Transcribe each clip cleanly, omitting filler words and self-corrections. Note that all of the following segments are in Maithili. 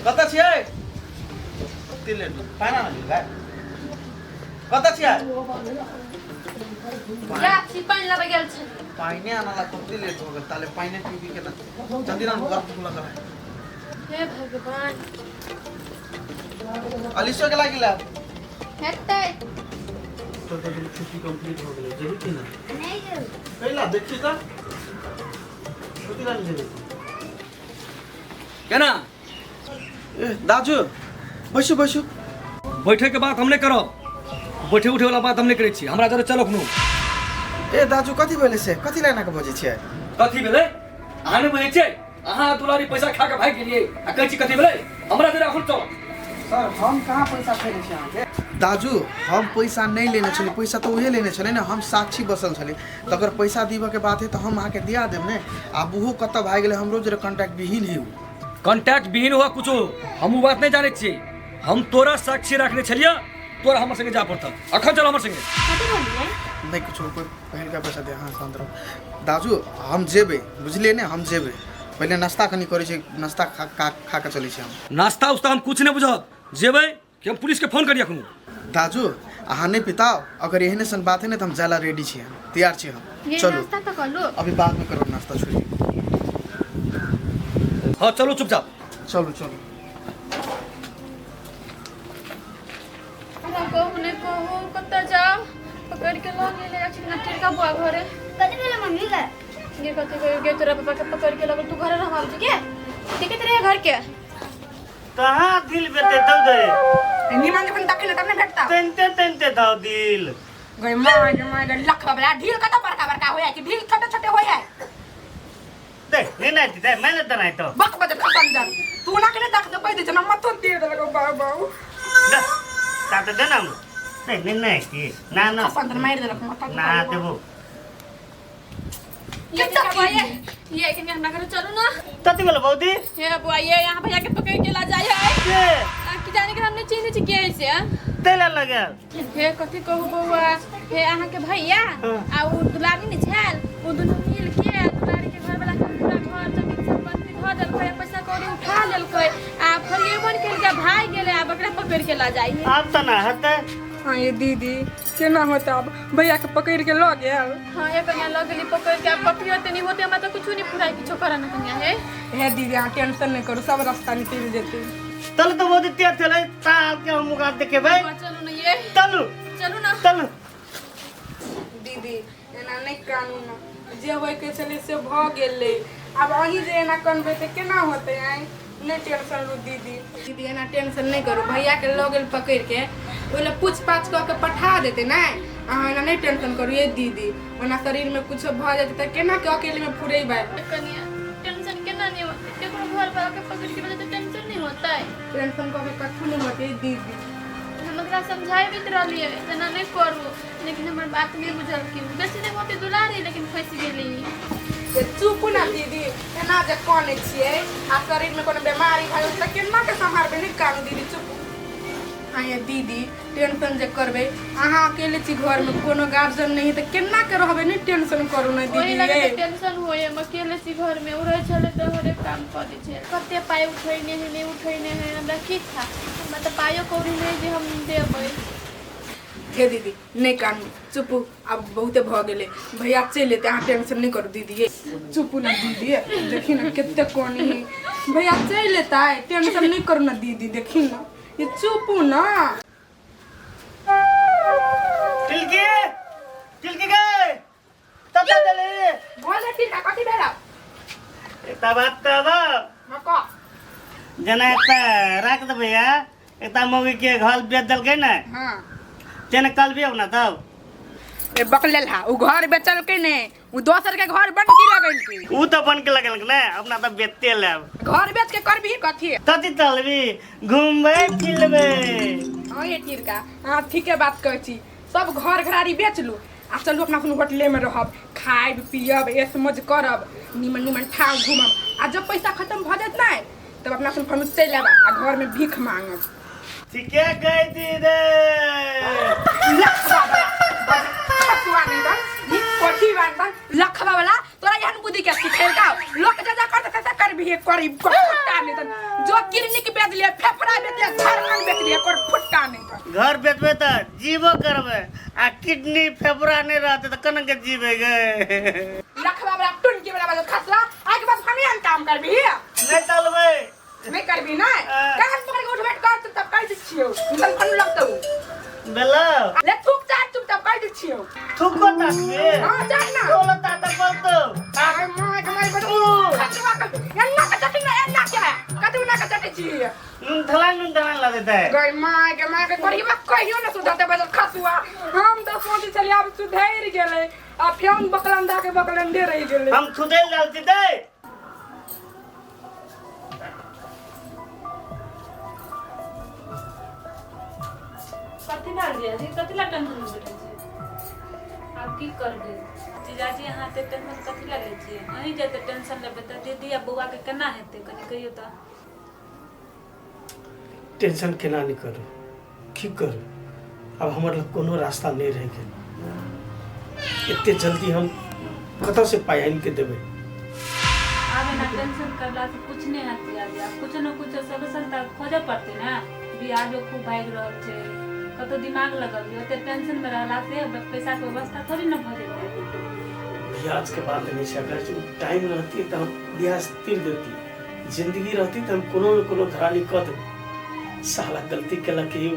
कतऽ छियै? कते लेट पानि आनऽ गेल गाय? कतऽ छियै? जा छी, पानि लाबै गेल छै। पानि आनऽ ला कते लेट हो गेल? ताले पानि पीबी के ना जल्दी ना, घर भूख लगल है। हे भगवान! अलिसो के लागिला। हेतै। तो तो छुट्टी कंप्लीट हो गेलै, जेबी कि ना? नहीं जेबै। कैला? देखी तऽ कथी लागी जेबी? केना? ए दाजू, बैसू बैसू। बैठे के बात हम नहीं करब, बैठे उठे वाला बात हम नहीं करै छी, हमरा जरे चलो अखनो। ए दाजू, कथी भेलै से? कथी ला एना के बजै छियै? कथी भेलै अहाँ नहि बुझै छियै? अहाँ दुलारी पैसा खा के भागि गेलियै आ कहै छी कथी भेलै। हमरा जरे अखन चल। सर, हम कहाँ पैसा खैले छी अहाँके? दाजू, हम पैसा नहि लेने छली, पैसा तऽ उहे लेने छलै ने, हम साक्षी बसल छली। तऽ अगर पैसा दिबऽके बात है तऽ हम अहाँके दिया देब ने। आब ओहो कतऽ भागि गेलै, हमरो जरे कॉन्टैक्ट विहीन है उ। कॉन्टैक्ट विहीन हुआ कुछो, हम उ बात नहि जानै छियै। हम तोरा साक्षी रखने छलियै, तोरा हमर संगे जा पड़तऽ। अखन चल हमर संगे। कथी बोलिए? नहि कुछो, कोइ पहिलका पैसा दे। अहाँ शान्त रहू दाजू, हम जेबै, बुझलियै ने? हम जेबै, पहिले नाश्ता कनि करै छी, नाश्ता खा खा खा कऽ चलै छी हम। नाश्ता उस्ता हम कुछ नहि बुझब। जेबै कि हम पुलिस के फोन करी अखनो? दाजू, अहाँ नहि पिताओ। अगर एहने सन बात है ने तऽ हम जाय ला रेडी छी, हम तैयार छी हम। ये चलू। नाश्ता तऽ कर लो। अभी बादमे करब नाश्ता, छोड़िए। हाँ, चलू चुपचाप। चलू चलू। हमरा कहू नहि कहू, कतऽ जाउ? पकड़ के लऽ गेलै अछि ना टिरका बुआ घरे। कथी भेलै मम्मी के? गे कथी कहियो गे, तोरा पापा के पकड़ के लगल। तू घरे रह बाबूजी के देखैत रहे घर के। कहाँ दिल बेटे दौ दे। निमन जखन तखन तब ने भेटता। तनते तनते दौ दिल। गई माय गे माय गे, लखवा वाला ढील कतऽ बड़का बड़का होय है कि ढील छोटे छोटे होय है? दे नहीं नहीं दे मैं नहीं देना तो। बक बजत खतंजर तू ना के देख दे, कहि दे छ ना मथो दे देलक बाबू बाबू। दे ता तो देना नहीं नहीं नहीं की ना ना। खतंजर मारि देलक माथा। ना देबो। ये टिरका बुआ, ये कनी हमरा घरे चलू ना। कथी भेल बौदी? हे बुआ, ये यहाँ भैया के पकड़ के ला जाय है। के? आ, की जाने के हमने चिन्ह छी के से। तेला लगल। हे कथी कहू बौआ, हे अहाँ के भैया आ उ दुलारी ने छाल, उ दुनू मिल के आ दुलारी के घर वाला के पूरा घर जमीन संपत्ति धऽ देलकै, पैसा कौड़ी उठा लेलकै आ फरिएबो ने केलकै, भागि गेलै। आब ओकरा पकड़ के लऽ जाइ है। आब तऽ ना हेतै। हाँ ये दीदी, केना होता अब? भैया के पकड़ के लऽ गेल। हाँ ये कन्या, लऽ गेली पकड़ के। आब कथी होतै नहीं होतै, हमरा तऽ कुछो नहीं फुराइ, किछो करऽ ना कन्या हे। हे दीदी, अहाँ टेंशन नहीं करू, सब रास्ता निकलि जेतै। चलू तऽ बौदी, तेल चलै ताल के हम ओकरा देखेबै। बौआ, चलू ना ये। चलू। चलू ना। चलू। दीदी, एना नहि कानू ने, जे होइके छलै से भऽ गेलै। आब अहीं जे एना कनबै तऽ केना होतै? आँय, नहि टेंशन लू दीदी। दीदी, एना टेंशन नहि करू, भैयाके लऽ गेल पकड़िके, ओहि लए पूछ पाछ कऽ के पठा देतै ने। अहाँ एना नहि टेंशन करू ये दीदी। ओना शरीरमे किछो भऽ जेतै तऽ केना के अकेलेमे फुरेबै? कनिया, टेंशन केना नहीं होतै? केकरो घर पर आके पकड़ के लऽ जेतै, टेंशन नहीं होतै? टेंशन कऽ के कथू नहि होतै दीदी। हम ओकरा समझाबैत रहलियै, एना नहि करू, लेकिन हमर बात नहि बुझलखिन। बेसी नहि होतै दुलारी, लेकिन फँसि गेली। से चुप ना दीदी, एना जे कनै छियै आ शरीरमे कोनो बेमारी भऽ जेतै तऽ केना के सम्हारबै? नहि कानू दीदी, चुप। हाँ ये दीदी, टेंशन जे करबै, अहाँ अकेले छी घरमे, कोनो गार्जियन नहि तऽ केना के रहबै? नहि टेंशन करू ने ओही दीदी। लगे ये तऽ टेंशन होय, हम अकेले छी घरमे। ओ रहै छलै तऽ हरेक काम कऽ दै छै। कते पाइ उठैने है, नहि उठैने है, हमरा की था? हमरा तऽ पाइयो कौड़ी नहि जे हम देबै। हे दीदी, नहि कानू, चुपू, आब बहुते भऽ गेलै, भैया चलि एतै। अहाँ टेंशन नहि करू दीदी। ये चुपू ने दीदी, देखी ने कते कोनी है, भैया चलि एतै, टेंशन नहि करू ने दीदी। देखी ने, ये चुपू ना। टिलकी, टिलकी गे, तता देली। भऽ गेल टीका, कथी भेल? एकटा बात कहब? हाँ, कह। जेना एकटा राख देबै या एकटा मौगी के घर बेच देलकै ने। हाँ। तेना कलबी ना तब। ए बकलेल हा, उ घर बेचलकै ने, उ दोसर के घर बन की लगेलकै? उ तऽ बन के लगेलक ने, अपना तऽ बेचते लेब। घर बेच के करबी कथी? कथी चलबी, घूमबै फिरबै। हाँ ये टीरका, अहाँ ठीके बात कहै छी। सब घर घरारी बेच लू आ चलू अपना कोनो होटलेमे रहब, खायब पियब, ऐश मौज करब, निमन निमन ठाव घूमब आ जब पैसा खत्म भऽ जायत ने तब अपना सब फनू चलि आयब आ घरमे भीख मांगब। ठीके कहै छी रे। लखवा वाला, खसुआ नहीं बन, ई कोठी बान बन, लखवा वाला। तोरा एहन बुद्धि के सिखेलका लोक जा जा करते तैसे करबी करी फुट्टा नहीं त जो किडनी के बेच लिए फेफड़ा बेच लिए झारखंड बेच लिए कर फुट्टा नहीं त घर बेचबै तऽ जीवो करबै आ किडनी फेफड़ा नहि रहतै तऽ केना के जीबै गे लखवा वाला टुनकी वाला बाजत खसला आइ के बाद हम एहन काम करबी नहि चलबै नहीं करबी ना हाँ। कान पकड़ के उठ बैठ कर तब कर दै छियौ निकल फन लगतौ बेलो ले थूक चाट चुपचाप कर दै छियौ थूको ताकबे हां चाट ना बोलो ताता बोलतो आय माय के माय बड़ खसवा के एन्ना के चटी ना एन्ना के कतू ना के चटी छी नून थला नून थला ला देता है गई माय के माय के करिबा कहियो ना सुधरते बजल खसुआ हम तो सोचे छलियै आब सुधरि गेलै आ फेन बकलंदा के बकलंदे रहि गेलै हम खुदेल डालती दे कथी भेल जीजाजी कथी ला टेंशन में बैठल छी आब की करबै जीजाजी अहाँ एते टेंशन कथी ला लै छियै अहीं जे एते टेंशन लेबै तऽ दीदी आ बौआके केना हेतै कनि कहियौ तऽ टेंशन केना नहि करू की करू आब हमर लग कोनो रास्ता नहि रहि गेल एते जल्दी हम कतऽसँ पाइ आनि कऽ देबै आब एना टेंशन करला से कुछ नहीं हैत जीजाजी आब कुछ न कुछ सोल्यूशन तऽ खोजऽ पड़तै ने बियाजो खूब भागि रहल छै कतौ दिमाग लगबियौ ओते टेंशन में रहला से पैसा के व्यवस्था थोड़ी न भऽ जेतै ब्याज के बात नहीं छै अगर जो टाइम रहती तऽ हम ब्याज तीर देती जिंदगी रहती तऽ हम कोनो ने कोनो धरानी कऽ देबै साला गलती केलक ई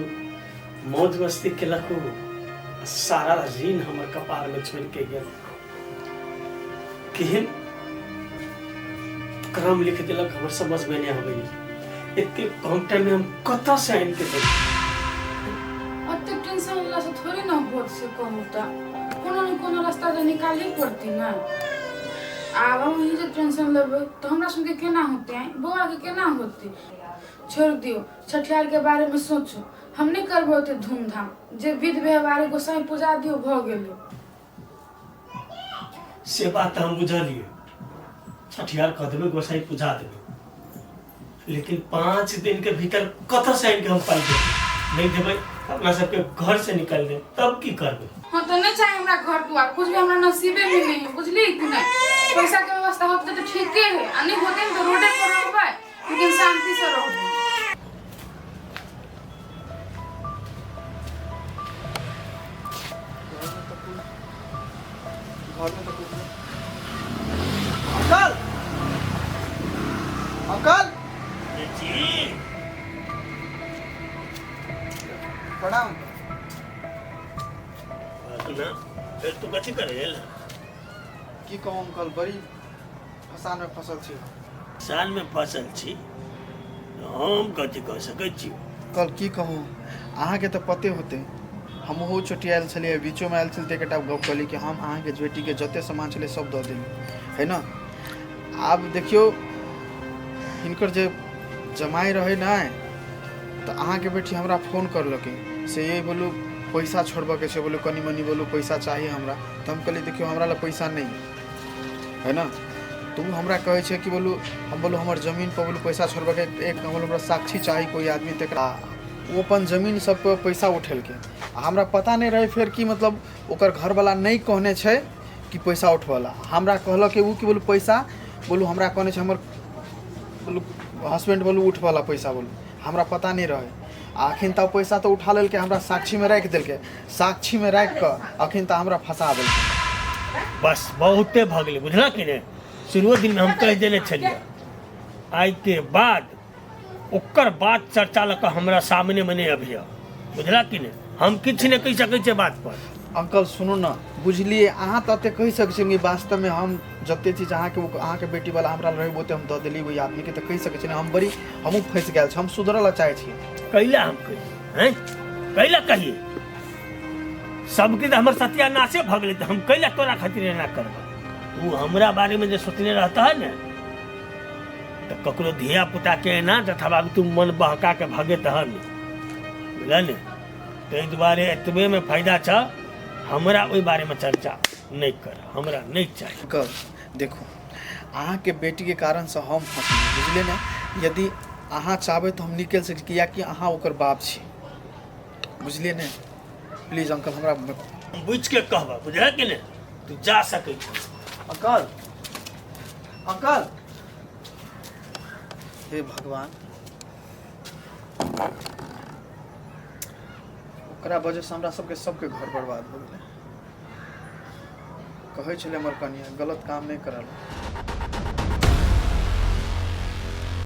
मौज मस्ती केलक ओ आ सारा ऋण हमर कपार में छोड़ के गेल केहन क्रम लिख देलक हमर समझ में नहीं आबैया एते कम टाइम में हम कतऽ से आनि के देबै ओतेक टेंशन लेला से थोड़े ना होत से कहू तऽ कोनो ने कोनो रास्ता तऽ निकालही पड़तै ने आब हम ई जे टेंशन लेबै तऽ हमरा सुनके केना होतै आँय बौआके केना होतै छोड़ि दियौ छठिहारके बारेमे सोचू हम नहि करबै ओते धूमधाम जे विध व्यवहार गोसाई पूजा दियौ भऽ गेलै से बात तऽ हम बुझलियै छठिहार कऽ देबै गोसाई पूजा देबै लेकिन 5 दिन के भीतर कतऽ से आनि के हम पाइ देबै नहि देबै तऽ अपना सबके घर से निकालि देब तब की करबै हाँ तो नहीं चाहिए हमरा घर दुआर कुछ भी हमरा नसीबे में नहीं है बुझली कि नहीं पैसा के व्यवस्था होते तो ठीके है आ नहीं होते तो रोडे पर रहबै लेकिन शांति से रहबै घर में तो कुछ नहीं। अंकल अंकल जी प्रणाम ना फिर तू कथी करे गेल की कहूँ अंकल बड़ी फसान में फसल छी साल में फसल छी हम कथी कह सकै छी कल की कहूँ अहाँके तऽ पते होतै हमहूँ चोटियायल छलियै बीचोमे आयल छलियै तऽ एकटा गप कहली कि हम अहाँके बेटीके जते सामान छलै सब दऽ देली है ने आब देखियौ हिनकर जे जमाइ रहै ने तऽ अहाँके बेटी हमरा फोन करलकै से ये बोलू पैसा छोड़बऽके छै बोलू कनि मनि बोलू पैसा चाही हमरा तऽ हम कहलियै देखियौ हमरा लग पैसा नहि है ने तऽ ओ हमरा कहै छै कि बोलू हम बोलू हमर जमीनपर बोलू पैसा छोड़बऽके एक बोलू हमरा साक्षी चाही कोइ आदमी तकरा ओ अपन जमीन सबपर पैसा उठेलकै आ हमरा पता नहि रहै फेर कि मतलब ओकर घरवला नहि कहने छै कि पैसा उठबऽ ला हमरा कहलक ओ कि बोलू पैसा बोलू हमरा कहने छै हमर बोलू हसबैंड बोलू उठबऽ ला पैसा बोलू हमरा पता नहि रहै आ अखन तऽ पैसा तऽ उठा लेलकै हमरा साक्षीमे राखि देलकै साक्षीमे राखि कऽ अखन तऽ हमरा फँसा देलकै बस बहुते भऽ गेलै बुझलक कि नहि शुरुओ दिनमे हम कहि देने छलियै आइके बाद ओकर बात चर्चा लऽ कऽ हमरा सामनेमे नहि अबिह बुझलक कि नहि हम किछु नहि कहि सकै छियै बात पर अंकल सुनू ने बुझलियै अहाँ तऽ एतेक कहि सकै छियै कि वास्तवमे हम जते चीज अहाँके अहाँके बेटीवला हमरा रहै ओते हम दऽ देलियै ओहि आदमीके तऽ कहि सकै छियै ने हम बड़ी हमहूँ फँसि गेल छी हम सुधरऽ लए चाहै छी कैला हम कहियै हैं कैला कहियै सबके तऽ हमर सत्यानाशे भऽ गेलै तऽ हम कैला तोरा खातिर एना करबै तू हमरा बारेमे जे सोचने रहता है ने तऽ ककरो धिया पुताके एना जथा बाबू तू मन बहका के भगे तहन बुझल ने ताहि दुआरे एतबेमे फायदा छ हमरा ओहि बारेमे चर्चा नहि कर हमरा नहि चाही अंकल देखू अहाँके बेटीके कारणसँ हम फँसलहुँ बुझलियै ने यदि अहाँ चाहबै तऽ हम निकलि सकै छी किएकि अहाँ ओकर बाप छी बुझलियै ने प्लीज अंकल हमरा बुझिके कहबह बुझल कि नहि तू जा सकै छ अंकल अंकल, हे भगवान, ओकरा वजह से हमरा सबके सबके घर बर्बाद हो गेलै। कहै छलै हमर कनिया गलत काम नहि करल।